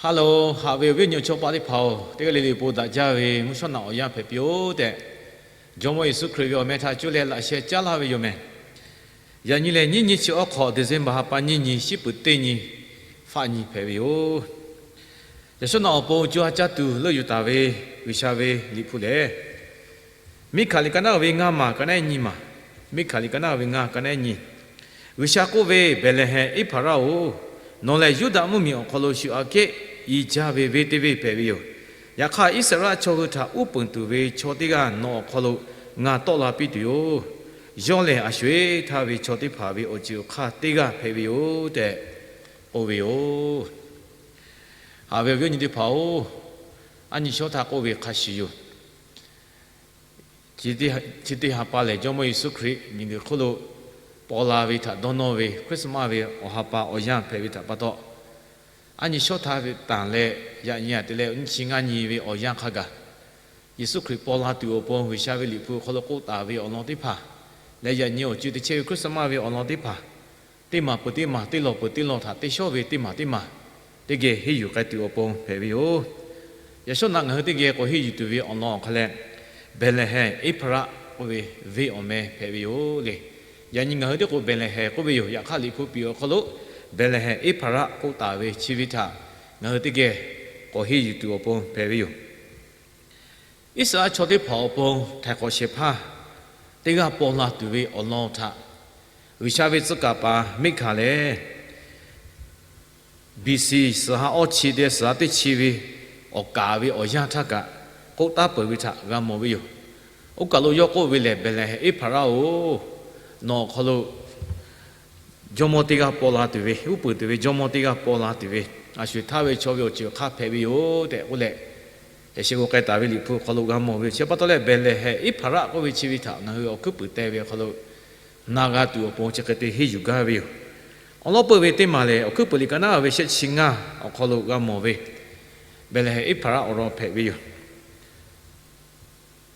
Ha loˬ, haꞈ ve awˬ viˉ awˬ nyi chaw paˆ teˇ hpaˍ-oˬ, teˇ g'aˇ le le awˬ pon daꞈ jaˇ ve mvuhˇ shawˉ naꞈ awˬ yanˇ hpehꞈ piˇ-oˬ tehꞈ, Jawˇmawˇ Yeˍsuˆ Hkriꞈ ve awˬ meh htaꞈ cuˇ leh laꞈ sheh caˉ laˇ ve yoˬ meh. Yaꞈ nyi lehˬ, nyiˇ nyi chi awˉ hk'awꞈ December ha pa nyiˇ nyi, shiˉ peuˍ teˇ nyi, faˆ nyi hpehꞈ ve yoˬ. Yaꞈ shawˉ naꞈ awˬ pon co ha caˇ tuˬ leuˆ yuˬ taˍ ve G'uiˬsha ve Liꞈ hpu lehˬ, Miˉhkaˍ liꞈ ka naˉ ve ngaˇ maˬ ka naˉ nyi maˬ, Miˉhkaˍ liꞈ ka naˉ ve ngaˇ ka naˉ nyi. G'uiˬsha k'oˆ ve, Behˍlehˍhehnˍ Eˇhpaˍraˆ-oˬ, nawˬ lehˬ Yuˇdaꞈ mvuhˇmiˬ awˬ hk'aw lo shu aꞈ kehˉ i jaˇ ve venˇ teˇ venˇ hpehꞈ ve yoˬ. Yaꞈ hk'aˇ, Iˉsaˍreˍlaˆ chaw hui htaꞈ uˉ peunˍ tuˬ ve chaw teˇ g'aˇ nawˬ awˬ hk'aw lo ngaˬ tawˆ la piˇ tuˬ yoˬ. Yawˇ lehˬ, aˬ sho-eˬ htaˇ ve chaw teˇ hpaˍ ve awˬ ceuˬ awˬ hk'aˇ teˇ g'aˇ hpehꞈ ve yoˬ tehꞈ k'oˆ ve yoˬ. Haꞈ ve awˬ viˉ awˬ nyi teˇ hpaˍ-oˬ, aˉ nyi shawˉ htaˇ k'oˆ ve hk'a shuˍ yoˬ. Chi teˇ ha pa lehˬ, Jawˇmawˇ Yeˍsuˆ Hkriꞈ miˬguiˬ hk'oˆ lo paw la ve htaꞈ dawˇ nawˇ ve Christmas ve awˬ ha pa awˬ yanˇ hpehꞈ ve htaꞈ pa taw, aˉ nyi shawˉ htaˇ ve tanˬ leh, yaꞈ nyi aꞈ te leh nyiˇ chi ngaˇ nyi ve awˬ yanˇ hk'a gaˬ, Yeˍsuˆ Hkriꞈ paw la tuˬ awˬ pon G'uiˬsha ve Liꞈ hpu awˬ hk'aw lo k'oˆ taˍ ve awˬ lawn teˇ hpaˍ leh, yaꞈ nyi awˬ co e teˇ chehˇ ve Christmas ve awˬ lawn teˇ hpaˍ, teˇ maˬ peuˬ teˇ maˬ, teˇ lawˬ peuˬ teˇ lawˬ htaꞈ te shawˉ ve teˇ maˬ teˇ maˬ teˇ geh henˇ yuˬ k'ai tuˬ awˬ pon hpehꞈ ve yoˬ. Yaꞈ shawˉ naꞈ ngaˬ hui teˇ geh k'awꞈ henˇ yuˬ tuˬ ve awˬ lawn awˬ hk'a leh, Behˍlehˍhehnˍ Eˇhpaˍraˆ k'oˆ ve venˇ awˬ meh hpehꞈ ve yoˬ le. Yaꞈ nyi ngaˬ hui teˇ k'o Behˍlehˍhehnˍ k'oˆ ve yoˬ. Yaꞈ hk'aˇ, Liꞈ hpu piˍ awˬ hk'aw lo Behˍlehˍhehnˍ Eˇhpaˍraˆ k'oˆ taˍ ve chi ve htaꞈ ngaˬ hui teˇ geh k'awꞈ henˇ yuˬ tuˬ awˬ pon hpehꞈ ve yoˬ. Iˉsaˍreˍlaˆ chaw teˇ hpaˍ awˬ pon htaiˍ hk'awꞈ shehˍ hpaˇ teˇ g'aˇ paw la tuˬ ve awˬ lawn htaꞈ G'uiˬsha ve tcuh kaˍ paˍ Miˉhkaˍ lehˬ, B C suhˍ ha awˇ chi te suhˍ ha teˇ chi ve awˬ kaˍ ve awˬ yanˇ htaˇ kaꞈ k'oˆ taˉ peuˬ ve htaꞈ g'a mawˬ ve yoˬ. Oˇ kaˬ lo yawˇ k'oˆ ve lehˬ, Behˍlehˍhehnˍ Eˇhpaˍraˆ-oˬ, nawˬ awˬ hk'aw lo jawˇmawˇ teˇ g'aˇ paw la tuˬ ve, uˉ peunˍ tuˬ ve jawˇmawˇ teˇ g'aˇ paw la tuˬ ve, aˬ sho-eˬ htaˇ ve chaw ve awˬ ceuˬ awˬ hk'aˇ hpehꞈ ve yoˬ tehꞈ k'oˆ leh, yaꞈ sheh k'oˆ k'ai taˍ ve Liꞈ hpu awˬ hk'aw lo g'a mawˬ ve yoˬ. Chi pa taw leh, Behˍlehˍhehnˍ Eˇhpaˍraˆ k'oˆ ve chi ve htaꞈ ngaˬ hui awˬ hkuiˉ puiˍ teh ve awˬ hk'aw lo na g'a tuˬ awˬ pon chi hk'e te henˇ yuˬ gaˇ ve yoˬ. Awˬ lawn peuˬ ve teˇ maˬ lehˬ, awˬ hkuiˉ puiˍ liꞈ ka naˉ ve shehˆ chi ngaˇ awˬ hk'aw lo g'a mawˬ ve, Behˍlehˍhehnˍ Eˇhpaˍraˆ awˬ lawn hpehꞈ ve yoˬ.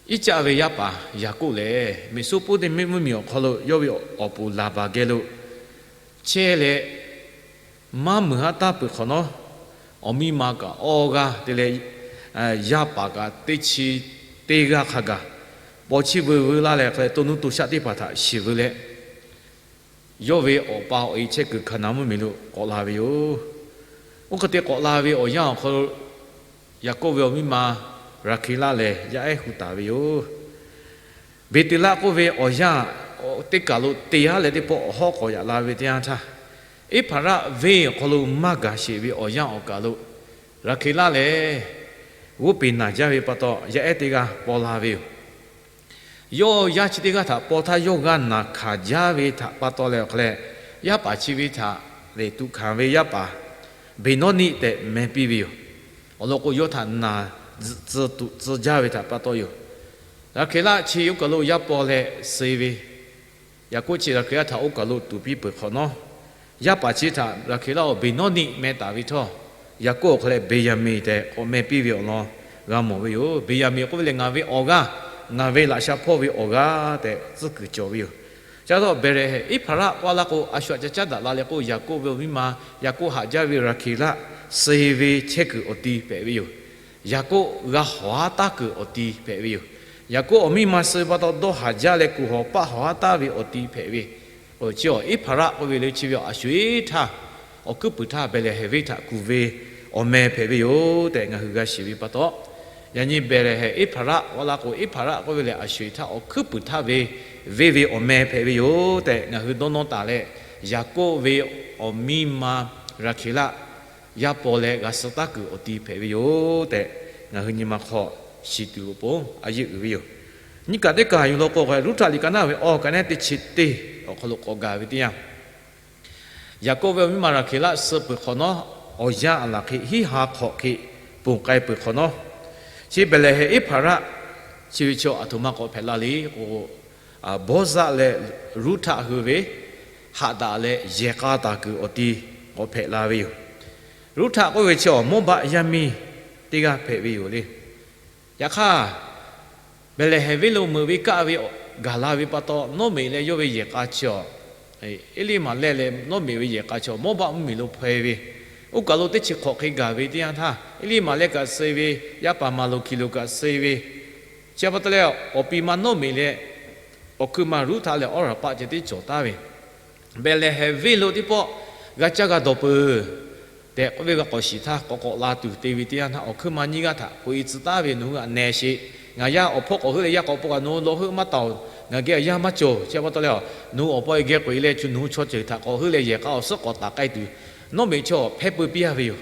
Iˉcaˆ ve yaˇ paˍ Yaˍkoˆ lehˬ, Meˍsoˇpoˇteˇmiˆ mvuhˇmiˬ awˬ hk'aw lo yawˇ ve awˬ puˍ Laˍbaˍ geh lo chehˇ leh, maˇ muiˬ haˉ taˇ peuˬ hk'awꞈ nawˉ, awˬ miˇ ma kaꞈ awˇ g'aˇ te leh, yaˇ paˍ kaꞈ teˇ chi teˇ g'aˇ hk'a gaˬ, paw chiˇ veu veu laˇ leh, hk'e leh to nuˇ to shaˆ teˇ hpaˍ htaꞈ shiˍ veu leh, yawˇ ve awˬ pa awˬ e chehˇ kuiˬ Hkaˍnanˍ mvuhˇmiˬ lo k'awꞈ la ve yoˬ. Oˇ hk'e te k'awꞈ la ve awˬ yanˇ awˬ hk'aw lo, Yaˍkoˆ ve awˬ miˇ ma Raˍhkeˍlaˆ lehˬ, yaˇ ehˉ hu taˍ ve yoˬ. Beˍteˍlaˆ k'oˆ ve awˬ yanˇ teˇ kaˬ lo te yaˇ leh teˇ pawˆ awˬ hawˉ k'awꞈ yaꞈ la ve teˇ yanˇ htaˇ, Eˇhpaˍraˆ venˇ awˬ hk'aw lo maˇ gaˬ sheˍ ve awˬ yanˇ awˬ kaˬ lo, Raˍhkeˍlaˆ lehˬ g'oˇ peˬ naˬ jaˇ ve pa taw, yaˇ ehˉ teˇ g'aˇ paw la ve yoˬ. Yawˇ yaˇ chi teˇ g'aˇ htaꞈ paw htaˇ yawˇ g'a naˬ hkanˍ jaˇ ve htaꞈ pa taw leh awˬ hk'a leh, yaˇ paˍ chi ve htaꞈ lehˬ tuꞈ hkanˍ ve yaˇ paˍ Beˍnawˇniˆ tehꞈ meh piˇ ve yoˬ. Awˬ lawn k'o, yawˇ htaꞈ naˬ tcuh tuꞈ tcuh jaˇ ve htaꞈ pa taw yoˬ. Raˍhkeˍlaˆ chi oˇ kaˬ lo yaˇ paw leh suh ve, Yaˍkoˆ chi Raˍhkeˍlaˆ htaꞈ oˇ kaˬ lo tuˍ piˇ peuˬ hk'awꞈ nawˉ, yaˇ paˍ chi htaꞈ Raˍhkeˍlaˆ-oˬ, Beˍnawˇniˆ meh taˍ ve htawˇ, Yaˍkoˆ awˬ hk'a leh Beˍyaˍmenˍ tehꞈ k'awꞈ meh piˇ ve awˬ lawn g'a mawˬ ve yoˬ. Beˍyaˍmenˍ k'oˆ ve lehˬ, ngaˬ ve awˬ g'aˇ, ngaˬ ve laꞈ sha hpawˇ ve awˬ g'aˇ tehꞈ tcuhˉ kuiˬ cawˬ ve yoˬ. Chi pa taw Behˍlehˍhehnˍ Eˇhpaˍraˆ paw la k'o, a shu htaꞈ ca caˉ daꞈ la leh k'o, Yaˍkoˆ ve awˬ miˇ ma, Yaˍkoˆ haꞈ jaˇ ve Raˍhkeˍlaˆ suh ve chehˇ kuiˬ awˬ ti hpehꞈ ve yoˬ. Yaˍkoˆ g'a hawˍ haˉ taˉ kuiˬ awˬ ti hpehꞈ ve yoˬ. Yaˍkoˆ awˬ miˇ ma suh ve pa taw dawˇ haˍ jaˇ leh kuˬ hawˍ paˆ hawˍ haˉ taˇ ve awˬ ti hpehꞈ ve, chi awˬ Eˇhpaˍraˆ k'oˆ ve lehˬ, chi ve aˬ sho-eˬ htaˇ awˬ hkuiˉ puiˍ htaˇ Behˍlehˍhehnˍ venˇ htaꞈ kuˬ ve awˬ meh hpehꞈ ve yoˬ tehꞈ ngaˬ hui g'a shiˍ ve pa taw, yaꞈ nyi Behˍlehˍhehnˍ Eˇhpaˍraˆ paw la k'o, Eˇhpaˍraˆ k'oˆ ve lehˬ, aˬ sho-eˬ htaˇ awˬ hkuiˉ puiˍ htaˇ ve venˇ ve awˬ meh hpehꞈ ve yoˬ tehꞈ ngaˬ hui dawˇ nawˇ taˍ leh, Yaˍkoˆ ve awˬ miˇ ma Raˍhkeˍlaˆ yaˇ paw leh g'a suh taˉ kuiˬ awˬ ti hpehꞈ ve yoˬ tehꞈ, ngaˬ hui nyi ma hk'aw shiˍ tuˬ awˬ pon a yeˇ uiˍ ve yoˬ. Nyiˇ kaˬ teˇ kaˬ yuˬ law k'o, Ruˉhtaꞈ liꞈ ka naˉ ve awˬ ka naˉ teˇ chi teˇ awˬ hk'aw lo k'awꞈ gaˬ ve teˇ yanˇ, Yaˍkoˆ ve awˬ miˇ ma Raˍhkeˍlaˆ suh peuˬ hk'awꞈ nawˉ, awˬ yanˇ aˬ laˬ hk'e hiˉ ha hk'awꞈ hk'e ponˬ k'ai peuˬ hk'awꞈ nawˉ, chi Behˍlehˍhehnˍ Eˇhpaˍraˆ chi ve chaw aˬ htoꞈ ma k'awꞈ hpehꞈ la le k'o, Bawˇzaˆ leh Ruˉhtaꞈ hui ve haꞈ daꞈ leh yehˬ k'a taˍ kuiˬ awˬ ti k'awꞈ hpehꞈ la ve yoˬ. Ruˉhtaꞈ k'oˆ ve chi awˬ Mawˇbaˆ yaˇ miˇ teˇ g'aˇ hpehꞈ ve yoˬ le. Yaꞈ hk'aˇ, Behˍlehˍhehnˍ venˇ lo meuꞈ ve kaˆ ve gaˬ la ve pa taw, Nawˉmeꞈ leh yawˇ ve yehˬ k'a chi awˬ, Eˇliˇmaˍlehˆ leh Nawˉmeꞈ ve yehˬ k'a chi awˬ Mawˇbaˆ mvuhˇmiˬ lo hpaw-e ve, Oˇ kaˬ lo teˇ chi hk'awꞈ hk'e gaˬ ve teˇ yanˇ htaˇ, Eˇliˇmaꞈlehˇ kaꞈ suh ve, yaˇ paˍ Maˍloˍhkiˍloˍ kaꞈ suh ve, chi pa taw leh awˬ pi ma Nawˉmiꞈ leh awˬ hkuiˉ ma Ruˉhtaˆ leh Awˉraˍpaˆ ceh tiˉ cawˬ taˍ ve, Behˍlehˍhehnˍ venˇ lo teˇ pawˆ g'a caˇ g'a dawˬ peuˬ tehꞈ k'oˆ ve g'a k'awꞈ shiˍ htaˇ, k'awꞈ k'awꞈ la tuˬ te ve teˇ yanˇ htaˇ, awˬ hkuiˉ ma nyiˇ g'aˇ htaꞈ k'oꞈ e tcuh taˍ ve, Nawˬ hui htaꞈ nehˬ sheˍ. Ngaˬ yaˇ awˬ hpawˇ k'awꞈ heuˆ leh yaˇ k'awꞈ po kaꞈ nawˬ hui lawˬ heuˆ maˇ taˍ oˬ. Ngaˬ geh yaˇ maˇ cawˬ. Chi pa taw leh, nawˬ hui awˬ pa e geh k'oꞈ e leh, chi nawˬ hui chaw ceuˬ htaꞈ k'awꞈ heuˆ leh yehˬ k'a awˬ suhˉ k'awꞈ taˍ k'ai tuˬ, Nawˉmiꞈ chaw hpehˇ peu piˇ a ve yoˬ.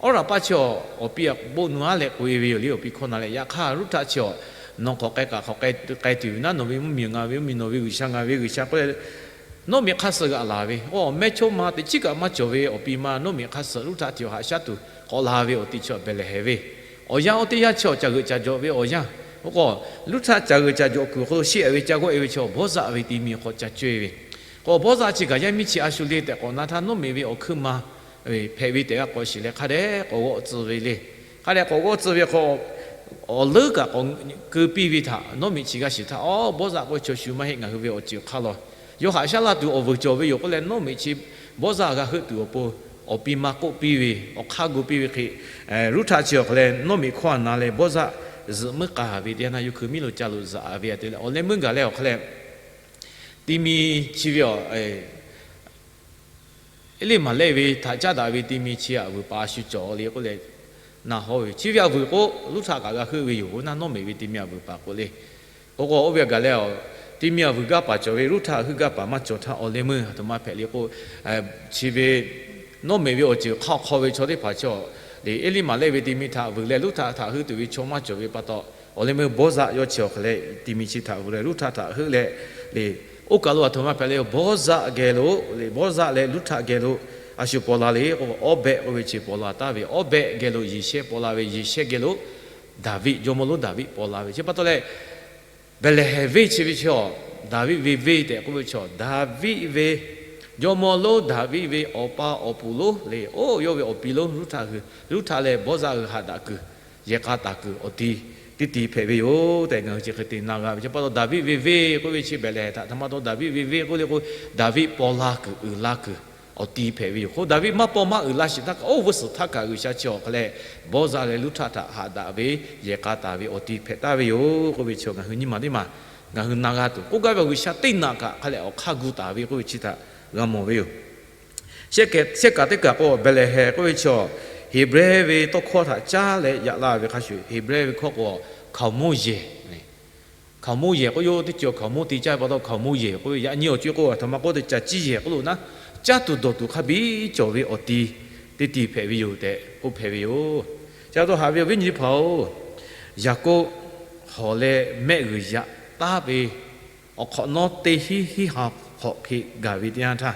Awˉraˍpaˆ chi awˬ pi aꞈ k'o bon nu aˉ leh k'oꞈ e ve yoˬ le, awˬ pi hkawˇ na leh. Yaꞈ hk'aˇ Ruˉhtaˆ chi awˬ nawˬ k'awꞈ k'ai kaꞈ k'awꞈ k'ai tuˬ ve naˉ, nawˬ ve mvuhˇmiˬ ngaˬ ve mvuhˇmiˬ, nawˬ ve G'uiˬsha ngaˬ ve G'uiˬsha k'oˆ leh, Nawˉmiꞈ hk'aˇ suh g'aꞈ laˬ ve, awˬ mehˇchawˇma teˇ chiˉ kaꞈ maˇ cawˬ ve awˬ pi ma Nawˉmiꞈ hk'aˇ suh Ruˉhtaˆ htaꞈ haꞈ shaˉ tuˬ k'awꞈ la ve awˬ ti chi Behˍlehˍhehnˍ venˇ. Awˬ yanˇ oˇ teˇ yanˇ chi awˬ caˬ g'euꞈ caˬ jawꞈ ve awˬ yanˇ, k'o, Ruˉhtaˆ caˬ g'euꞈ caˬ jawꞈ kuiˬ awˬ hk'aw lo sheˆ a ve ca g'awˆ e ve chi Bawˇzaˆ ve ti mi hk'aw ca cawehˇ ve. K'o, Bawˇzaˆ chi kaꞈ yaˇ miˇ chi a shu le tehꞈ k'awꞈ na htaˇ, Nawˉmiꞈ ve awˬ hkuiˉ ma hpehꞈ ve tehꞈ g'a k'awꞈ shiˍ leh, hk'a dehꞈ k'awꞈ g'awˆ tcuh ve le. Hk'a dehꞈ k'awꞈ g'awˆ tcuh ve hk'aw, awˬ leuˉ kaꞈ k'awꞈ keu piˇ ve htaꞈ Nawˉmiꞈ chi g'a shiˍ htaˇ, Aw, Bawˇzaˆ k'o chaw shu maˇ heˆ, ngaˬ hui ve awˬ ceuˬ hk'aˇ law. Yawˇ haꞈ shaˉ laˇ tuˬ awˬ vuiˬ cawˬ ve yoˬ k'oˆ leh, Nawˉmiꞈ chi Bawˇzaˆ g'a heuˆ tuˬ awˬ pon awˬ pi ma k'oˆ piˇ ve, awˬ hk'aˇ gu piˇ ve hk'e, Ruˉhtaˆ chi awˬ hk'aw leh Nawˉmiꞈ hkawˇ a na leh Bawˇzaˆ zuhꞈ muiˉ k'a ve teˇ yanˇ htaˇ, yawˇ hkui miˉ lo ca loꞈ zuhꞈ ve a te leh, awˬ leh meuˇ gaˬ leh awˬ hk'aw leh, ti mi chi ve a Eˇliˇmaˍlehˇ ve htaꞈ caˉ daꞈ ve ti mi chi aꞈ vuiˬ paˍ a shu cawˬ le k'oˆ leh, na hawˉ ve chi ve aꞈ vuiˬ k'o, Ruˉhtaˆ kaꞈ g'a heuˆ ve yoˬ. Oˇ naˉ Nawˉmiꞈ ve ti mi aꞈ vuiˬ paˍ k'o le. K'o k'o, oˇ ve a gaˬ leh, ti mi aꞈ vuiˬ gaˇ paˍ cawˬ ve, Ruˉhtaˆ heuˆ gaˇ paˍ maˇ cawˬ htaˇ, awˬ leh meuˇ a htoꞈ ma hpehꞈ le k'o, chi ve Nawˉmiꞈ ve awˬ ceuˬ hk'aˇ awˬ hk'aw ve chaw teˇ hpaˍ chi le, Eˇliˇmaˍlehˇ ve ti mi htaꞈ vuiˬ leh Ruˉhtaˆ htaꞈ heuˆ tuˬ ve chaw maˇ cawˬ ve pa taw, awˬ leh meuˇ Bawˇzaˆ yawˇ chi awˬ hk'aw leh ti mi chi htaꞈ vuiˬ leh Ruˉhtaˆ htaꞈ heuˆ leh le, oˇ kaˬ lo a htoꞈ ma hpehꞈ le, Bawˇzaˆ geh lo le, Bawˇzaˆ leh Ruˉhtaˆ geh lo a shu paw la le k'o, Awˉbehˆ k'oˆ ve chi paw la taˍ ve, Awˉbehˆ geh lo Yeˍshehˇ paw la ve, Yeˍshehˇ geh lo Daˍviˆ, jawˇmawˇ lonˉ Daˍviˆ paw la ve. Chi pa taw leh, Behˍlehˍhehnˍ venˇ chi ve chi a, Daˍviˆ ve venˇ tehꞈ k'oˆ ve chi a, Daˍviˆ ve jawˇmawˇ lonˉ Daˍviˆ ve awˬ pa awˬ puˍ lonˉ le, oˇ yawˇ ve awˬ pi lonˉ Ruˉhtaˆ hui, Ruˉhtaˆ leh Bawˇzaˆ hui haꞈ daꞈ kuiˬ, yehˬ k'a taˍ kuiˬ awˬ ti teˇ ti hpehꞈ ve yoˬ tehꞈ ngaˬ hui chi hk'e te na g'a ve. Chi pa taw Daˍviˆ ve venˇ k'oˆ ve chi Behˍlehˍhehnˍ htaꞈ htoꞈ ma taw Daˍviˆ ve venˇ k'oˆ le k'o, Daˍviˆ paw la kuiˬ uiˍ la kuiˬ awˬ ti hpehꞈ ve yoˬ. K'o Daˍviˆ maˇ paw maˇ uiˍ la shiˍ htaˇ kaꞈ, oˇ g'uˇ suhˍ htaˇ kaꞈ G'uiˬsha chi awˬ hk'aw leh Bawˇzaˆ leh Ruˉhtaˆ htaꞈ haꞈ daꞈ ve, yehˬ k'a taˍ ve awˬ ti hpehꞈ taˍ ve yoˬ k'oˆ ve chi ngaˬ hui nyi ma teˇ ma ngaˬ hui na g'a tuˬ k'oˆ gaˇ ve. G'uiˬsha teˇ naꞈ kaꞈ hk'a leh awˬ hk'aˇ gu taˍ ve k'oˆ ve chi htaꞈ g'a mawˬ ve yoˬ. Shehˆ kaꞈ teˇ kaꞈ k'o, Behˍlehˍhehnˍ k'oˆ ve chi a, Heˍbrehˇ ve tawˇ hkawˇ htaꞈ caˉ leh yaꞈ la ve hk'a shuˍ, Heˍbrehˇ ve hkawˇ k'o, hkaoˍmonˇ yehˬ, hkaoˍmonˇ yehˬ k'oˆ yoˬ. Teˇ ceuˬ hkaoˍmonˇ te caˇ ve pa taw hkaoˍmonˇ yehˬ k'oˆ ve, yaꞈ nyi awˬ co k'o, a htoꞈ ma k'oˆ te caˇ ciˇ yehˬ k'oˆ lo naˉ, caˇ tuˬ dawˬ tuˬ hk'a biˇ cawˬ ve awˬ ti teˇ ti hpehꞈ ve yoˬ tehꞈ k'oˆ hpehꞈ ve yoˬ. Chi pa taw haꞈ ve awˬ viˉ nyi teˇ hpaˍ-oˬ, Yaˍkoˆ hawˬ leh mehˆ g'uiˬ yaꞈ taˉ ve awˬ hk'awꞈ nawˉ teˇ hinˉ hinˉ ha hk'awꞈ hk'e gaˬ ve teˇ yanˇ htaˇ,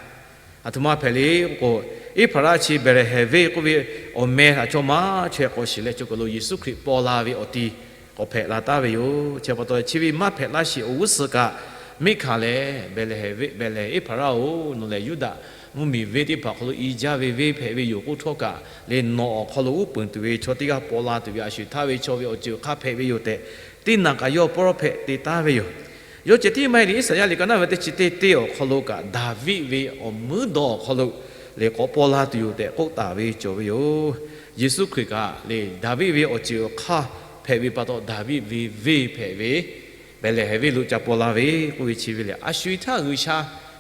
a htoꞈ ma hpehꞈ le k'o, Eˇhpaˍraˆ chi Behˍlehˍhehnˍ venˇ k'oˆ ve awˬ meh htaꞈ chaw maˇ chaweh k'awꞈ shiˍ leh, cawˬ kaˬ lo Yeˍsuˆ Hkriꞈ paw la ve awˬ ti k'awꞈ hpehꞈ la taˍ ve yoˬ. Chi pa taw chi ve maˇ hpehꞈ laˇ sheˍ awˬ g'uˇ suhˍ kaꞈ, miˉ hkanˍ lehˬ, Behˍlehˍhehnˍ venˇ, Behˍlehˍhehnˍ Eˇhpaˍraˆ-oˬ, nawˬ lehˬ Yuˇdaꞈ mvuhˇmiˬ venˇ teˇ hpaˍ hk'aw lo i jaˇ ve venˇ hpehꞈ ve yoˬ k'oˆ htawˇ kaꞈ le, nawˬ awˬ hk'aw lo uˉ peunˍ tuˬ ve chaw teˇ g'aˇ paw la tuˬ ve a shuˍ htaˇ ve chaw ve awˬ ceuˬ hk'a hpehꞈ ve yoˬ tehꞈ, teˇ naꞈ kaꞈ yawˇ pawˇ rawˇ hpehꞈ te taˍ ve yoˬ. Yawˇ ceh tiˉ maˇ heˆ le, Iˉsaˍyaˆ liꞈ ka naˉ ve teˇ chi teˇ teˇ awˬ hk'aw lo kaꞈ, Daˍviˆ ve awˬ muiˉ dawˇ awˬ hk'aw lo le k'awꞈ paw la tuˬ yoˬ tehꞈ k'oˆ taˍ ve cawˬ ve yoˬ. Yeˍsuˆ Hkriꞈ kaꞈ le, Daˍviˆ ve awˬ ceuˬ awˬ hk'aˇ hpehꞈ ve pa taw, Daˍviˆ ve venˇ hpehꞈ ve Behˍlehˍhehnˍ venˇ lo ca paw la ve k'oˆ ve chi ve lehˬ, a shu htaˇ G'uiˬsha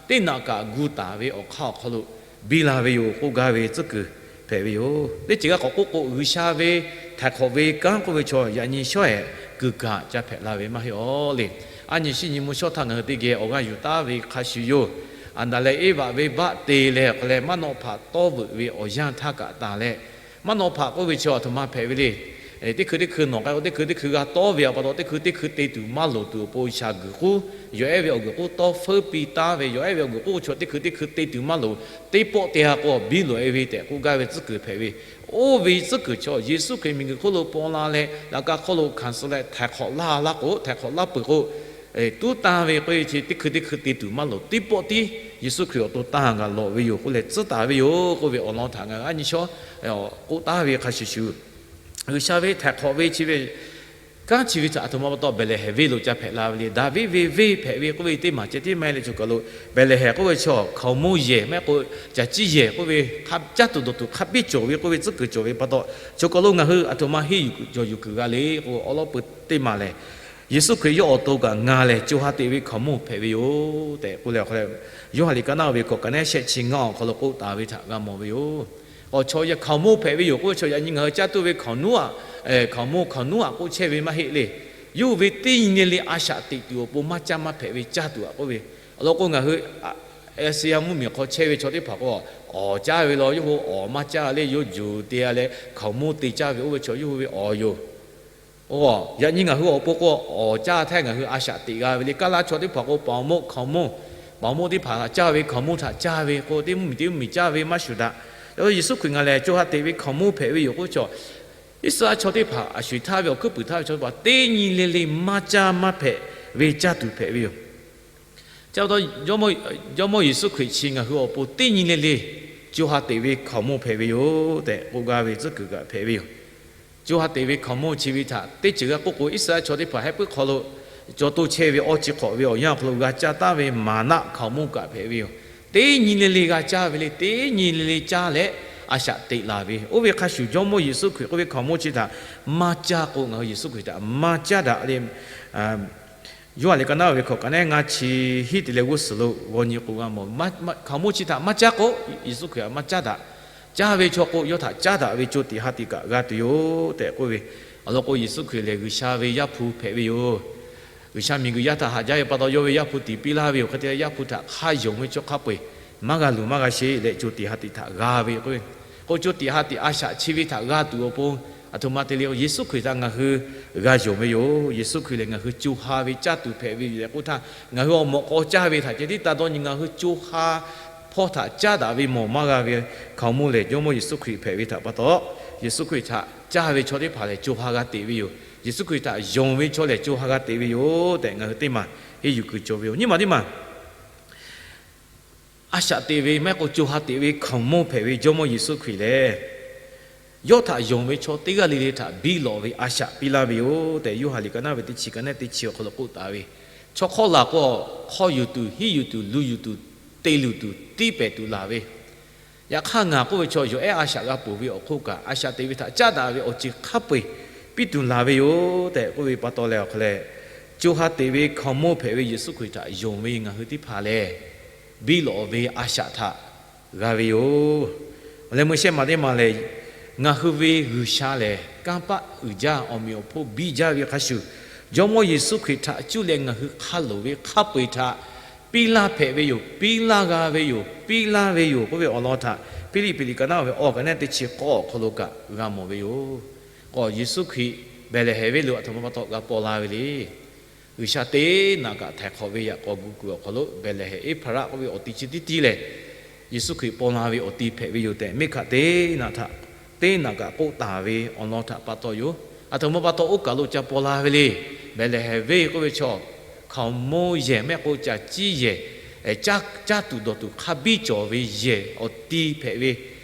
teˇ naꞈ kaꞈ gu taˍ ve awˬ hk'aˇ awˬ hk'aw lo biˇ la ve yoˬ k'oˆ gaˇ ve tcuhˉ kuiˬ hpehꞈ ve yoˬ. Teˇ ceuˬ g'a k'awꞈ k'oˆ k'o, G'uiˬsha ve htaiˍ hk'awꞈ ve kanˉ k'oˆ ve chaw yaꞈ nyi shawˉ ehˍ kuiˬ kaꞈ ca hpehꞈ la ve maˇ heˆ aw le. A nyi shinˉ nyi mvuhˇ shawˉ htaˇ ngaˬ hui teˇ geh awˬ g'aˇ yuˬ taˍ ve hk'a shuˍ yoˬ. Aˍdanˍ leh Eˇvaꞈ ve baˆ te leh awˬ hk'aw leh maˇ nawˆ hpaꞈ tawˇ veuꞈ ve awˬ yanˇ htaˇ kaꞈ tanˬ leh, maˇ nawˆ hpaꞈ k'oˆ ve chi a htoꞈ ma hpehꞈ ve le. Teˇ hkui teˇ hkui nawˬ k'ai k'o, teˇ hkui teˇ hkui g'a tawˇ ve pa taw, teˇ hkui teˇ hkui te tuˬ maˇ loˍ tuˬ awˬ pon shaˍ guiˬ k'uˉ, yawˬ ehˉ ve awˬ guiˬ k'uˉ tawˇ feuˉ piˇ taˍ ve, yawˬ ehˉ ve awˬ guiˬ k'uˉ chaw teˇ hkui teˇ hkui te tuˬ maˇ loˍ, teˇ pawˆ te ha k'o biˇ loꞈ e ve tehꞈ k'oˆ gaˇ ve tcuhˉ kuiˬ hpehꞈ ve. Oˇ ve tcuhˉ kuiˬ chaw Yeˍsuˆ Hkriꞈ miˬguiˬ hk'oˆ lo paw la leh, laꞈ ka hk'oˆ lo hkanˍ suh leh htaiˍ hk'awꞈ laˇ laˇ k'o, htaiˍ hk'awꞈ laˇ peuˬ k'o, tuˉ tanˇ ve k'oˆ ve chi teˇ hkui teˇ hkui te tuˬ maˇ loˍ, teˇ pawˆ tiˉ Yeˍsuˆ Hkriꞈ awˬ to tanˇ g'a lawˬ ve yoˬ k'oˆ leh tcuhˉ taˍ ve yoˬ k'oˆ ve awˬ lawn htaꞈ ngaˬ hui a nyi shawˉ k'oˆ taˍ ve hk'a shuˍ shuˍ, G'uiˬsha ve htaiˍ hk'awꞈ ve chi ve Kanˉ chi ve htaꞈ aˬ htoꞈ ma pa taw Behˍlehˍhehnˍ venˇ lo ca hpehꞈ la ve le. Daˍviˆ ve venˇ hpehꞈ ve k'oˆ ve teˇ maˬ ceh tiˉ maˇ heˆ leh, choˬ kaˬ lo Behˍlehˍhehnˍ k'oˆ ve chaw hkaoˍmonˇ yehˬ maˇ heˆ k'o, caˬ ciˇ yehˬ k'oˆ ve, caˇ tuˬ dawˬ tuˬ hk'a biˇ cawˬ ve k'oˆ ve, tcuhˉ kuiˬ cawˬ ve pa taw, choˬ kaˬ lo ngaˬ hui aˬ htoꞈ ma henˇ yuˬ kuiˬ cawˬ yuˬ kuiˬ g'a le k'o, awˉ lawˉ peu teˇ maˬ lehˬ, Yeˍsuˆ Hkriꞈ yawˇ awˬ to kaꞈ ngaˬ lehˬ co ha teꞈ ve hkaoˍmonˇ hpehꞈ ve yoˬ tehꞈ k'oˆ leh, Yoˇhanˬ liꞈ ka naˉ ve kawꞈ ka nehˉ shehˆ chi ngaˇ awˬ hk'aw lo k'oˆ taˍ ve htaꞈ g'a mawˬ ve yoˬ. Awˬ chaw yaˇ hkaoˍmonˇ hpehꞈ ve yoˬ k'oˆ ve chaw, yaꞈ nyi ngaˬ hui caˇ tuˬ ve hkaoˍmonˇ aꞈ, hkaoˍmonˇ hkaoˍmonˇ aꞈ k'oˆ chehˇ ve maˇ heˆ le. Yawˇ hui ve teˇ nyi le le a shaꞈ teꞈ tuˬ awˬ pon maˇ caˇ maˇ hpehꞈ ve caˇ tuˬ aꞈ k'oˆ ve. Awˬ lawn k'o, ngaˬ hui Asia mvuhˇmiˬ hk'aw chehˇ ve chaw teˇ hpaˍ k'o, awˬ caˇ ve law, yawˇ hui awˬ maˇ caˇ le, yawˇ juˬ te a leh hkaoˍmonˇ te caˇ ve oˇ ve chaw yawˇ hui ve awˬ yoˬ. Yaꞈ nyi ngaˬ hui awˬ pon k'o, awˬ caˇ htaˇ ngaˬ hui a shaꞈ teꞈ g'a ve le. Kaˇ laˇ chaw teˇ hpaˍ k'o, paˍ awˬ moˆ hkaoˍ monˇ, paˍ awˬ moˆ teˇ hpaˍ htaꞈ caˇ ve, hkaoˍmonˇ htaꞈ caˇ ve k'o, teˇ mvuhˇmiˬ teˇ mvuhˇmiˬ caˇ ve maˇ shuˍ daꞈ. Yeˍsuˆ Hkriꞈ ngaˬ lehˬ co ha teꞈ ve hkaoˍmonˇ hpehꞈ ve yoˬ k'oˆ ve chaw, Iˉsaˍreˍlaˆ chaw teˇ hpaˍ a sho eˬ htaˇ ve awˬ hkuiˉ puiˍ htaˇ ve chaw teˇ hpaˍ teˇ nyi le le maˇ caˇ maˇ hpehꞈ ve caˇ tuˬ hpehꞈ ve yoˬ. Chi pa taw, Jawˇmawˇ Yeˍsuˆ Hkriꞈ chi ngaˬ hui awˬ pon teˇ nyi le le co ha teꞈ ve hkaoˍmonˇ hpehꞈ ve yoˬ tehꞈ k'oˆ gaˇ ve tcuhˉ kuiˬ kaꞈ hpehꞈ ve yoˬ. Co ha teꞈ ve hkaoˍmonˇ chi ve htaꞈ teˇ ceuˬ g'a k'oˆ k'o, Iˉsaˍreˍlaˆ chaw teˇ hpaˍ heh puiˉ hk'aw lo caw toˇ chehˇ ve awˬ ceuˬ hk'awꞈ ve awˬ yanˇ awˬ hk'aw lo g'a caˇ taˉ ve maˍnaˆ hkaoˍmonˇ kaꞈ hpehꞈ ve yoˬ. Teˇ nyi le le g'a caˇ ve le. Teˇ nyi le le caˇ leh a shaꞈ teꞈ laˬ ve. Oˇ ve hk'a shuˍ Jawˇmawˇ Yeˍsuˆ Hkriꞈ k'oˆ ve hkaoˍmonˇ chi htaꞈ maˇ caˇ k'o, ngaˬ hui Yeˍsuˆ Hkriꞈ htaꞈ maˇ caˇ daꞈ le. Yoˇhanˬ liꞈ ka naˉ ve hkawꞈ ka nehˉ ngaˇ chi hiˉ te leh g'uˇ suhˍ lo g'aw nyi k'o g'a mawˬ. Hkaoˍmonˇ chi htaꞈ maˇ caˇ k'o, Yeˍsuˆ Hkriꞈ htaꞈ maˇ caˇ daꞈ. Caˇ ve chaw k'o, yawˇ htaꞈ caˇ daꞈ ve co tiꞈ ha tiꞈ kaꞈ g'a tuˬ yoˬ tehꞈ k'oˆ ve. Awˬ lawn k'o, Yeˍsuˆ Hkriꞈ lehˬ G'uiˬsha ve Yaˇ hpu hpehꞈ ve yoˬ. G'uiˬsha miˬguiˬ yaˇ htaꞈ haꞈ jaˇ ve pa taw, yawˇ ve Yaˇ hpu tiꞈ piˇ laˇ ve yoˬ. Hk'e te leh, Yaˇ hpu htaꞈ hk'a yonˍ ve chaw hk'a peu-eˬ maˇ g'a luˬ maˇ g'a sheˍ leh, co tiꞈ ha tiꞈ htaꞈ g'a ve k'o, k'o co tiꞈ ha tiꞈ a shaꞈ chi ve htaꞈ g'a tuˬ awˬ pon, aˬ htoꞈ ma te le, Yeˍsuˆ Hkriꞈ htaꞈ ngaˬ hui g'a yonˍ ve yoˬ. Yeˍsuˆ Hkriꞈ lehˬ ngaˬ hui co ha ve caˇ tuˬ hpehꞈ ve yoˬ tehꞈ k'oˆ htaˇ, ngaˬ hui awˬ mawꞈ k'aw caˇ ve htaꞈ ceh tiˉ taˇ dawˇ nyi, ngaˬ hui co ha hpawˇ htaꞈ caˇ daꞈ ve mawˬ maˇ g'a ve hkaoˍmonˇ lehˬ, Jawˇmawˇ Yeˍsuˆ Hkriꞈ hpehꞈ ve htaꞈ pa taw, Yeˍsuˆ Hkriꞈ htaꞈ caˇ ve chaw teˇ hpaˍ lehˬ co ha g'a teꞈ ve yoˬ. Yeˍsuˆ Hkriꞈ htaꞈ yonˍ ve chaw lehˬ co ha g'a teꞈ ve yoˬ tehꞈ ngaˬ hui teˇ maˬ henˇ yuˬ kuiˬ cawˬ ve yoˬ. Nyiˇ maˬ teˇ maˬ a shaꞈ teꞈ ve maˇ heˆ k'o co ha teꞈ ve hkaoˍmonˇ hpehꞈ ve Jawˇmawˇ Yeˍsuˆ Hkriꞈ lehˬ, yawˇ htaꞈ yonˍ ve chaw teˇ g'aˇ le le htaꞈ biˇ lawꞈ ve a shaꞈ piˇ laˇ ve yoˬ tehꞈ, Yoˇhanˬ liꞈ ka naˉ ve teˇ chi ka nehˉ teˇ chi awˬ hk'aw lo k'oˆ taˍ ve. Chaw hk'awˇ laˬ k'o, hk'aw yuˬ tuˬ, hiˉ yuˬ tuˬ, lu yuˬ tuˬ, te luˬ tuˬ, tiˇ pehˍ tuˬ laˬ ve. Yaꞈ hk'aˇ ngaˬ k'oˆ ve chaw yawˬ ehˉ a shaꞈ g'a ponˬ ve awˬ hk'oˆ kaꞈ, a shaꞈ teꞈ ve htaꞈ caˉ daꞈ ve awˬ ceuˬ hk'a peu-eˬ piˇ tuˬ laˬ ve yoˬ tehꞈ k'oˆ ve pa taw leh awˬ hk'aw leh, co ha teꞈ ve hkaoˍmonˇ hpehꞈ ve Yeˍsuˆ Hkriꞈ htaꞈ yonˍ ve ngaˬ hui teˇ hpaˍ lehˬ, biˇ lawꞈ ve a shaꞈ htaꞈ g'a ve yoˬ. Awˬ leh meuˇ shehˆ maˬ teˇ maˬ lehˬ, ngaˬ hui ve G'uiˬsha lehˬ kanˇ paˆ uiˍ jaˇ, awˬ meꞈ awˬ hponˇ biˇ jaˇ ve hk'a shuˍ, Jawˇmawˇ Yeˍsuˆ Hkriꞈ htaꞈ cuˇ leh ngaˬ hui hk'a loˍ ve hk'a peu-eˬ htaꞈ piˇ laˇ hpehꞈ ve yoˬ, piˇ laˇ g'a ve yoˬ, piˇ laˇ ve yoˬ k'oˆ ve awˬ lawn htaꞈ Hpiˇliˆ liꞈ ka naˉ ve awˬ ka nehˉ teˇ chi k'awˇ awˬ hk'aw lo kaꞈ g'a mawˬ ve yoˬ. K'o Yeˍsuˆ Hkriꞈ Behˍlehˍhehnˍ venˇ lo aˬ htoꞈ ma pa taw g'a paw la ve le. G'uiˬsha teˇ naꞈ kaꞈ htaiˍ hk'awꞈ ve yaꞈ k'aw gu kuiˬ awˬ hk'aw lo Behˍlehˍhehnˍ Eˇhpaˍraˆ k'oˆ ve awˬ ti chi tiˉ tiˉ lehˬ, Yeˍsuˆ Hkriꞈ paw la ve awˬ ti hpehꞈ ve yoˬ tehꞈ, miˇ hkaꞈ teˇ naꞈ htaꞈ, teˇ naꞈ kaꞈ k'oˆ taˍ ve awˬ lawn htaꞈ pa taw yoˬ. Aˬ htoꞈ ma pa taw oˇ kaˬ lo ca paw la ve le. Behˍlehˍhehnˍ venˇ k'oˆ ve chaw, hkaoˍmonˇ yehˬ maˇ heˆ k'o caˬ ciˇ yehˬ, caˇ tuˬ dawˬ tuˬ hk'a biˇ cawˬ ve yehˬ awˬ ti hpehꞈ ve.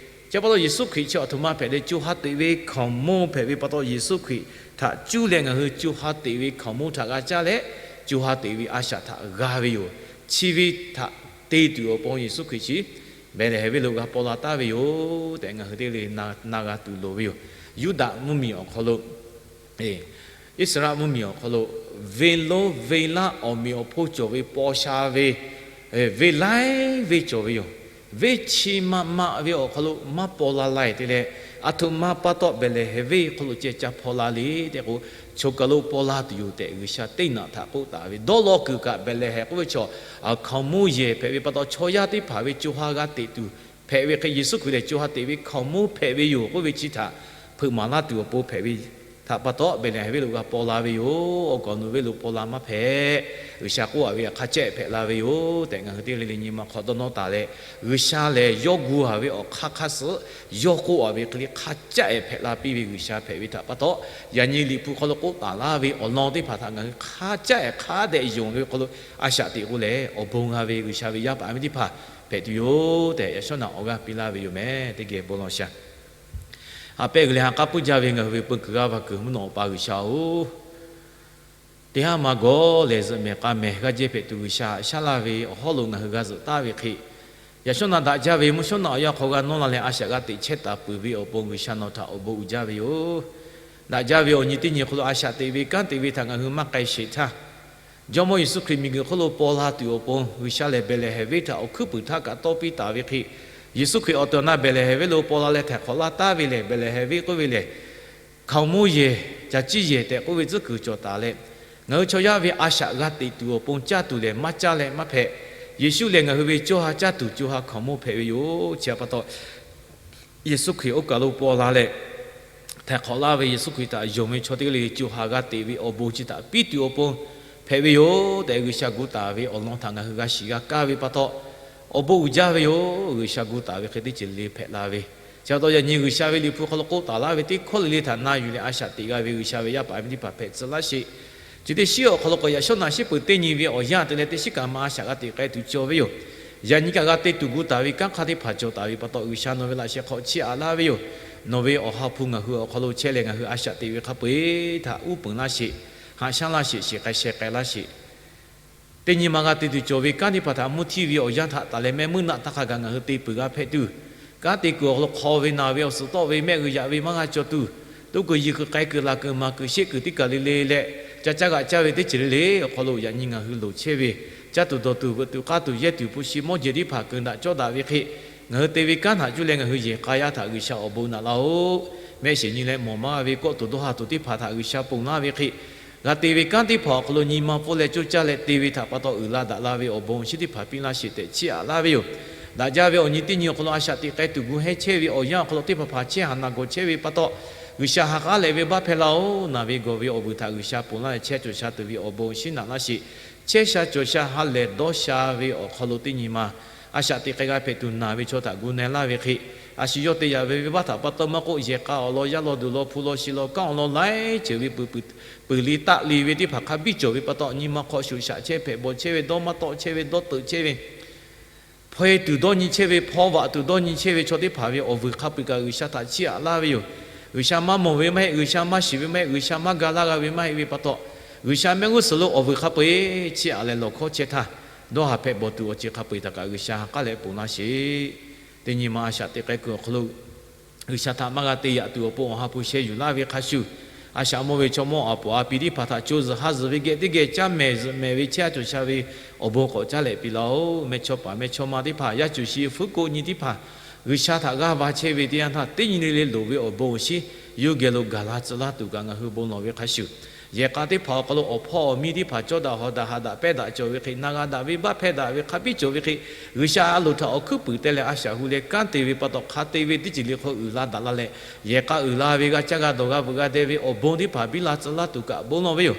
Chi pa taw Yeˍsuˆ Hkriꞈ chi aˬ htoꞈ ma hpehꞈ leh co ha teꞈ ve hkaoˍmonˇ hpehꞈ ve pa taw, Yeˍsuˆ Hkriꞈ htaꞈ cuˇ leh ngaˬ hui co ha teꞈ ve hkaoˍmonˇ htaꞈ g'a caˇ leh, co ha teꞈ ve a shaꞈ htaꞈ g'a ve yoˬ. Chi ve htaꞈ te tuˬ awˬ pon Yeˍsuˆ Hkriꞈ chi Behˍlehˍhehnˍ venˇ lo g'a paw la taˍ ve yoˬ tehꞈ ngaˬ hui teˇ g'aˇ le na g'a tuˬ loˍ ve yoˬ. Yuˇdaꞈ mvuhˇmiˬ awˬ hk'aw lo, Iˉsaˍreˍlaˆ mvuhˇmiˬ awˬ hk'aw lo venˇ lonˉ venˇ laˇ awˬ meꞈ awˬ hponˇ cawˬ ve paw sha ve, venˇ laiˉ venˇ cawˬ ve yoˬ. Venˇ chi ma ma ve awˬ hk'aw lo maˇ paw la laiˬ te leh, aˬ htoꞈ ma pa taw Behˍlehˍhehnˍ venˇ hk'aw lo ceh ca hpaw la le tehꞈ k'o, choˬ kaˬ lo paw la tuˬ yoˬ tehꞈ G'uiˬsha teˇ naꞈ htaꞈ k'oˆ taˍ ve. Dawˇ law kuiˬ kaꞈ Behˍlehˍhehnˍ k'oˆ ve chaw, hkaoˍmonˇ yehˬ hpehꞈ ve pa taw, chaw yaˇ teˇ hpaˍ ve co ha g'a teꞈ tuˬ hpehꞈ ve hk'e, Yeˍsuˆ Hkriꞈ lehˬ co ha teꞈ ve hkaoˍmonˇ hpehꞈ ve yoˬ k'oˆ ve chi htaꞈ hpeuꞈ maˍ laˇ tuˬ awˬ pon hpehꞈ ve htaꞈ pa taw, Behˍlehˍhehnˍ venˇ lo g'a paw la ve yoˬ. Awˬ gaˬ awˬ nu venˇ lo paw la maˇ hpehꞈ. G'uiˬsha k'oˆ a ve hk'a caˆ hpehꞈ la ve yoˬ tehꞈ ngaˬ hui teˇ g'aˇ le le nyi ma hk'aw dawˇ nawˇ taˍ leh, G'uiˬsha lehˬ yawˇ gu a ve awˬ hk'aˇ hk'aˇ suh yawˇ k'oˆ a ve hk'e le hk'a caˆ ehˍ hpehꞈ la piˇ ve G'uiˬsha hpehꞈ ve htaꞈ pa taw, yaꞈ nyi Liꞈ hpu hk'aw lo k'oˆ taˍ laˇ ve awˬ lawn teˇ hpaˍ htaꞈ ngaˬ hui hk'a caˆ ehˍ hk'a dehꞈ yonˍ ve hk'aw lo a shaꞈ teꞈ k'o leh, awˬ bon g'a ve G'uiˬsha ve yaˇ paˍ miˇ teˇ hpaˍ hpehꞈ tuˬ yoˬ tehꞈ, yaꞈ shawˉ naꞈ awˬ g'aˇ piˇ laˇ ve yoˬ meh. Teˇ geh bon law sha. Haꞈ pehˇ g'uiˬ leh ha k'aˉ puiˉ jaˇ ve ngaˬ hui ve peu kuiˬ g'aˇ va kuiˬ mvuhˇ naw Awˬ pa G'uiˬsha-oˬ, Teˇ haˉ ma gawˬ lehˬ, zuhꞈ mehˍ k'a mehˍ g'aˇ jehˇ hpehꞈ tuˬ G'uiˬsha haꞈ shaˉ laˇ ve awˬ hawˉ lo ngaˬ hui g'a zuhꞈ taˍ ve hk'e, yaꞈ shawˉ naꞈ daꞈ jaˇ ve mvuhˇ shawˉ naꞈ awˬ yanˇ hk'aw g'a nawˇ la leh a shaꞈ g'a teꞈ chehˇ taˍ peuˬ ve awˬ pon G'uiˬsha nawˬ htaꞈ awˬ bon uiˍ jaˇ ve yoˬ. Daꞈ jaˇ ve awˬ nyi teˇ nyi awˬ hk'aw lo a shaꞈ teꞈ ve kanˉ te ve htaꞈ ngaˬ hui maˇ k'ai sheˍ htaˇ, Jawˇmawˇ Yeˍsuˆ Hkriꞈ miˬguiˬ hk'oˆ lo paw la tuˬ awˬ pon G'uiˬsha lehˬ Behˍlehˍhehnˍ venˇ htaꞈ awˬ hkuiˉ puiˍ htaˇ kaꞈ tawˇ piˇ taˍ ve hk'e, Yeˍsuˆ Hkriꞈ awˬ tehˬ awˬ na Behˍlehˍhehnˍ venˇ lo paw la leh htaiˍ hk'awꞈ laˇ taˍ ve lehˬ, Behˍlehˍhehnˍ venˇ k'oˆ ve lehˬ, hkaoˍmonˇ yehˬ, caˬ ciˇ yehˬ tehꞈ k'oˆ ve tcuhˉ kuiˬ cawˬ taˍ leh, ngaˬ hui chaw yaˇ ve a shaꞈ g'a teꞈ tuˬ awˬ pon caˇ tuˬ lehˬ maˇ caˇ leh maˇ hpehꞈ. Yeˍsuˆ lehˬ ngaˬ hui ve co ha caˇ tuˬ co ha hkaoˍmonˇ hpehꞈ ve yoˬ. Chi pa taw, Yeˍsuˆ Hkriꞈ oˇ kaˬ lo paw la leh htaiˍ hk'awꞈ laˇ ve Yeˍsuˆ Hkriꞈ htaꞈ yonˍ ve chaw teˇ g'aˇ le le co ha g'a teꞈ ve awˬ bon chi htaꞈ piˇ tuˬ awˬ pon hpehꞈ ve yoˬ tehꞈ, G'uiˬsha gu taˍ ve awˬ lawn htaꞈ ngaˬ hui g'a shiˍ g'a kaˇ ve pa taw, awˬ bon uiˍ jaˇ ve yoˬ. G'uiˬsha gu taˍ ve hk'e teˇ ceuˬ le hpehꞈ la ve, chi pa taw yaꞈ nyi G'uiˬsha ve Liꞈ hpu hk'aw lo k'oˆ taˍ laˇ ve teˇ hkawˇ le le htaꞈ na yuˬ leh a shaꞈ teꞈ g'a ve G'uiˬsha ve yaˇ paˍ miˇ teˇ hpaˍ hpehꞈ tcuh laˇ sheˍ. Chi teˇ shiˉ awˬ hk'aw lo k'awꞈ yaꞈ shawˉ naꞈ shiˉ peuˬ teˇ nyi ve awˬ yanˇ te leh teˇ shiˉ kaꞈ ma a shaꞈ g'a teꞈ k'ai tuˬ cawˬ ve yoˬ. Yaꞈ nyi kaꞈ g'a te tuˬ gu taˍ ve kanˉ hk'aˇ teˇ hpaˍ cawˬ taˍ ve pa taw, G'uiˬsha nawˬ ve laꞈ sheh hk'aw chiˇ aꞈ laˇ ve yoˬ. Nawˬ ve Awˬ ha hpu ngaˬ hui awˬ hk'aw lo chehˇ leh ngaˬ hui a shaꞈ teꞈ ve hk'a peu-eˬ htaꞈ uˉ peunˍ laˇ sheˍ. Haꞈ shaˉ laˇ sheˍ. Shiˍ k'ai sheh k'ai laˇ sheˍ. Teˇ nyi ma g'a te tuˬ cawˬ ve kanˉ teˇ hpaˍ htaꞈ mvuhˇ htiˇ ve awˬ yanˇ htaꞈ taˍ leh mehˆ muiˉ naˆ htaˇ hk'a gaˬ ngaˬ hui te peuˬ g'a hpehꞈ tuˬ, kanˉ te kuiˬ awˬ hk'aw lo hk'aw ve naˬ ve awˬ suhˍ tawˆ ve mehˆ g'uiˬ yaꞈ ve maˇ g'a cawˬ tuˬ, toˇ kuiˬ yiˬ kuiˬ k'ai kuiˬ laˬ kuiˬ maˍ kuiˬ sheˆ kuiˬ teˇ kaˬ le le leh, ca caˇ g'aꞈ caˇ ve teˇ ceuˬ le le awˬ hk'aw lo yaꞈ nyi ngaˬ hui loˍ chehˇ ve, caˇ tuˬ dawˬ tuˬ veuꞈ tuˬ k'aˇ tuˬ yehˇ tuˬ hpu shi mawˇ jehˬ teˇ hpaˍ keunˍ daꞈ cawˇ daꞈ ve hk'e, ngaˬ hui te ve kanˉ htaꞈ cuˇ leh ngaˬ hui yehˬ k'a yaˇ htaꞈ G'uiˬsha awˬ bon naꞈ laˇ-oˆ. Mehˆ shiˍ nyi leh mawˬ maˇ ve kawˆ tuˬ dawˇ ha tuˬ teˇ hpaˍ htaꞈ G'uiˬsha ponˬ laˇ ve hk'e, g'a te ve kanˉ teˇ hpaˍ awˬ hk'aw lo nyi ma pfuhˇ leh coˇ caˇ leh te ve htaꞈ pa taw uiˍ la daꞈ la ve awˬ bon awˬ shinˉ teˇ hpaˍ piˇ laˇ sheˍ tehꞈ chiˇ aꞈ laˇ ve yoˬ. Daꞈ jaˇ ve awˬ nyi teˇ nyi awˬ hk'aw lo a shaꞈ teꞈ k'ai tuˬ gu hehˉ chehˇ ve awˬ yanˇ awˬ hk'aw lo teˇ hpaˍ hpaˍ chehˇ haˍ naˬ gawˬ chehˇ ve pa taw, G'uiˬsha ha k'aˉ leh venˇbaˆ hpehˇ laˇ-oˆ. Naˬ ve gawˬ ve awˬ vuiˬ htaꞈ G'uiˬsha ponˬ laˇ leh chehˇ cawˬ sha tuˬ ve awˬ bon awˬ shinˉ naꞈ laˇ sheˍ. Chehˇ sha cawˬ sha ha lehˬ dawˇ sha ve awˬ hk'aw lo teˇ nyi ma a shaꞈ teꞈ k'ai g'a hpehꞈ tuˬ naˬ ve chaw htaꞈ gu na laˇ ve hk'e, a shu yawˇ te yaꞈ ve venˇbaˆ htaꞈ pa taw maˇ k'oˆ, yehˬ k'a awˬ lawn, yaˇ lawn, duˬ lawn, hpu lawn, shi lawn, kanˉ awˬ lawn laiˉ ceuˬ ve peuˬ peuˬ liˇ taˆ liˇ ve teˇ hpaˍ hk'a biˇ cawˬ ve pa taw, nyi ma hk'aw shuˍ shaꞈ chehˇ, hpehꞈ bawˬ chehˇ ve, dawˇ maˇ tawˆ chehˇ ve, dawˇ teuꞈ chehˇ ve, hpaw-e tuˬ dawˇ nyi chehˇ ve, hpaw vaꞈ tuˬ dawˇ nyi chehˇ ve chaw teˇ hpaˍ ve awˬ vuiˬ hk'a peu-eˬ kaꞈ G'uiˬsha htaꞈ chiˇ aꞈ laˇ ve yoˬ. G'uiˬsha maˇ mawˬ ve maˇ heˆ, G'uiˬsha maˇ shiˍ ve maˇ heˆ, G'uiˬsha maˇ ga laˇ g'a ve maˇ heˆ ve pa taw, G'uiˬsha mehˆ g'uˇ suhˍ lo awˬ vuiˬ hk'a peu-eˬ chiˇ aꞈ leh lawˬ hkawˇ chehˇ htaˇ, dawˇ haˍ hpehꞈ bawˬ tuˬ awˬ ceuˬ hk'a peu-eˬ htaꞈ kaꞈ G'uiˬsha ha k'aˉ leh ponˬ laˇ sheˍ. Teˇ nyi ma a shaꞈ teꞈ k'ai kuiˬ awˬ hk'aw lo G'uiˬsha htaꞈ maˇ g'a te yaꞈ tuˬ awˬ pon Awˬ ha hpu sheh yuˬ laˇ ve hk'a shuˍ, a shaꞈ mawˇ ve chaw mawˇ aˬ poˍ a pi teˇ hpaˍ htaꞈ co zuhˬ ha zuhˬ ve geh teˇ geh caˇ mehˍ zuhꞈ mehˍ ve chehˇ a cawˬ sha ve awˬ bon k'awꞈ caˉ leh piˇ laˇ-oˆ. Mehˇ chawˇ paˍ mehˇ chawˇ ma teˇ hpaˍ, yaˇ cuˬ shi fuˉ koˆ nyi teˇ hpaˍ, G'uiˬsha htaꞈ g'aˇ va chehˇ ve teˇ yanˇ htaˇ, teˇ nyi le le loˍ ve awˬ bon awˬ shinˉ yawˇ geh lo gaˬ la tcuh laˇ tuˬ kaꞈ ngaˬ hui bon lawˬ ve hk'a shuˍ, yehˬ k'a teˇ hpaˍ awˬ hk'aw lo awˬ hpawˇ awˬ miˇ teˇ hpaˍ cawˇ daꞈ hawˍ daꞈ haꞈ daꞈ pehˇ daꞈ cawˬ ve hk'e, na g'a daꞈ ve baˆ hpehˇ daꞈ ve hk'a biˇ cawˬ ve hk'e, G'uiˬsha a loˍ htaꞈ awˬ hkuiˉ puiˍ te leh a shaꞈ hu leh kanˉ te ve pa taw, hk'a te ve teˇ ceuˬ le hk'aw uiˍ la daꞈ la leh, yehˬ k'a uiˍ la ve g'a caˇ g'a dawˬ g'a veuꞈ g'a deh ve awˬ bon teˇ hpaˍ biˇ la tcuh laˇ tuˬ kaꞈ bon lawˬ ve yoˬ.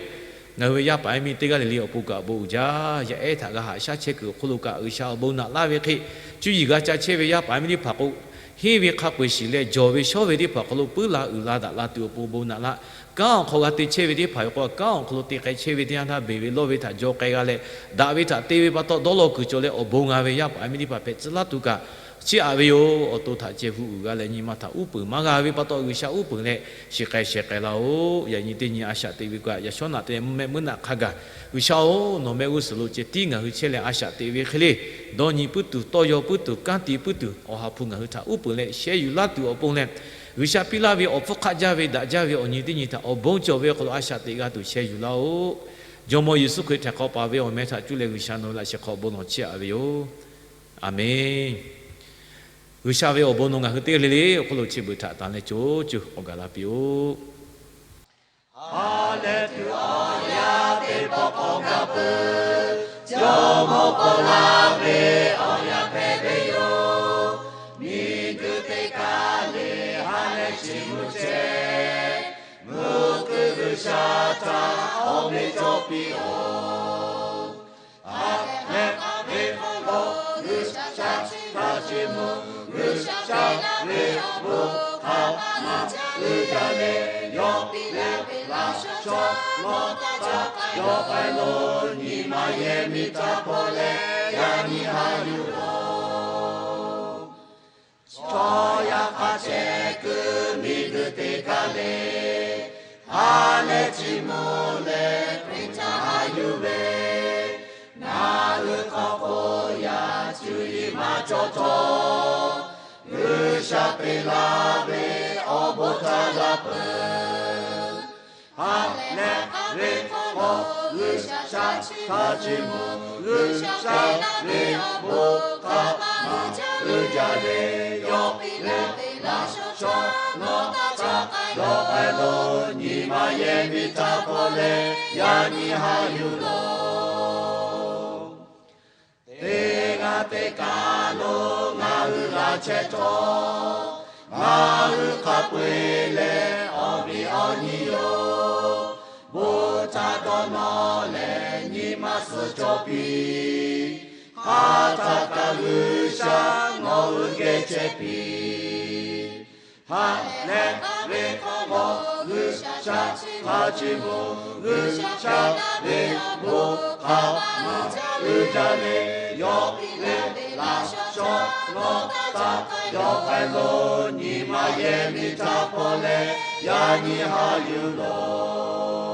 Ngaˬ hui ve yaˇ paˍ yaˇ miˇ teˇ g'aˇ le le awˬ pon kaꞈ bon uiˍ jaˇ. Yaˇ ehˉ htaꞈ g'a haꞈ shaˉ chehˇ kuiˬ awˬ hk'aw lo kaꞈ G'uiˬsha awˬ bon naꞈ laˇ ve hk'e, cuˇ yiˍ g'a ca chehˇ ve yaˇ paˍ yaˇ miˇ teˇ hpaˍ k'o, henˇ ve hk'a peu-eˬ shiˍ leh jawˬ ve shawˉ ve teˇ hpaˍ awˬ hk'aw lo puiˉ la uiˍ la daꞈ la tuˬ awˬ pon bon naꞈ laˇ. Kanˉ awˬ hk'aw g'a te chehˇ ve teˇ hpaˍ yoˬ k'o, kanˉ awˬ hk'aw lo te k'ai chehˇ ve teˇ yanˇ htaˇ, beˬ ve lawˇ ve htaꞈ jaw k'ai g'a leh, daꞈ ve htaꞈ te ve pa taw dawˇ law kuiˬ cawˬ leh awˬ bon g'a ve yaˇ paˍ yaˇ miˇ teˇ hpaˍ hpehꞈ tcuh laˇ tuˬ kaꞈ chiˇ aꞈ ve yoˬ. Awˬ to htaꞈ ceh hu uiˍ g'a leh nyi ma htaꞈ uˉ peunˍ maˇ g'a ve pa taw, G'uiˬsha uˉ peunˍ leh shiˍ k'ai sheh k'ai laˇ-oˆ. Yaꞈ nyi teˇ nyi a shaꞈ teꞈ ve kaꞈ yaꞈ shawˉ naꞈ te leh mvuhˇ mehˆ meuˇ naˆ hk'a gaˬ, G'uiˬsha-oˬ, nawˬ mehˆ g'uˇ suhˍ lo ceh tiˉ ngaˬ hui chehˇ leh a shaꞈ teꞈ ve hk'e le, dawˇ nyi puiˉ tuˬ, tawˇ yaw puiˉ tuˬ, kanˉ te puiˉ tuˬ, Awˬ ha hpu ngaˬ hui htaꞈ uˉ peunˍ leh sheh yuˬ laˇ tuˬ awˬ pon leh, G'uiˬsha piˇ laˇ ve awˬ hpfuhˇ hk'aˆ jaˇ ve daꞈ jaˇ ve awˬ nyi teˇ nyi htaꞈ awˬ bon cawˬ ve awˬ hk'aw lo a shaꞈ teꞈ g'a tuˬ sheh yuˬ laˇ-oˆ. Jawˇmawˇ Yeˍsuˆ Hkriꞈ htaiˍ hk'awꞈ paˍ ve awˬ meh htaꞈ cuˇ leh G'uiˬsha nawˬ ve laꞈ sheh hk'aw bon lawˬ chiˇ aꞈ ve yoˬ. Aˬmenˍ. G'uiˬsha ve awˬ bon nawˬ ngaˬ hui teˇ g'aˇ le le awˬ hk'aw lo chi beuꞈ htaꞈ tanˬ leh co cuˇ awˬ gaˬ la piˇ-oˆ. Ha lehˬ tuˬ awˬ yaˇ teˇ pawˆ k'awꞈ gaˬ peuˬ. Jawˇmawˇ paw laˇ ve awˬ yaˇ hpehꞈ ve yoˬ. Miˬguiˬ teˇ kaˇ le ha lehˬ chi mvuh chehˇ, mvuhˇ kuiˬ G'uiˬsha htaꞈ awˬ meꞈ cawˬ piˇ-oˆ. Aˬ hpehꞈ ve k'o, G'uiˬsha htaꞈ chi mvuh, G'uiˬsha ve awˬ bon hk'a maˇ uiˍ jaˇ leh, yawˇ piˇ leh laꞈ shawˉ lawˇ htaˇ ca yawˇ k'ai lo, nyi ma yehˬ miˬ htaꞈ hpaw leh yaꞈ nyi haꞈ yuˬ-oˬ. Chaw yaˇ hk'a shehˍ kuiˬ miˬguiˬ teˇ kaˇ le ha lehˬ chi mvuh leh, cawˇ htawˇ, G'uiˬsha te laˇ ve awˬ bon htaꞈ g'a peuˬ. Ha lehˬ ve hk'aw G'uiˬsha htaꞈ chiˇ mvuh, G'uiˬsha ve bon hk'a ma uiˍ jaˇ ve, yawˇ piˇ laˇ ve laꞈ shawnˍ chaw nawˬ htaꞈ ca k'ai dawˬ k'ai lo, nyi ma yehˬ miˬ htaꞈ hpaw leh yaꞈ nyi haꞈ yuˬ loˬ. Teˇ g'aˇ teˇ kaˬ lo ngaˬ hui g'a chehˇ htawˇ, ngaˬ hui hk'a peu-eˬ leh awˬ viˉ awˬ nyi yoˬ. Bon htaꞈ dawˇ nawˇ leh nyi ma suhˍ cawˬ piˇ. Hk'aˬ htaˆ kaꞈ G'uiˬsha nawˬ hui geh chehˇ piˇ. Ha lehˬ ve hk'aw G'uiˬsha htaꞈ chiˇ mvuh, G'uiˬsha ve bon hk'a ma uiˍ jaˇ ve, yawˇ ve laꞈ shawnˍ nawˬ htaꞈ ca dawˬ k'ai lo, nyi ma yehˬ miˬ htaꞈ hpaw leh yaꞈ nyi haꞈ yuˬ loˬ.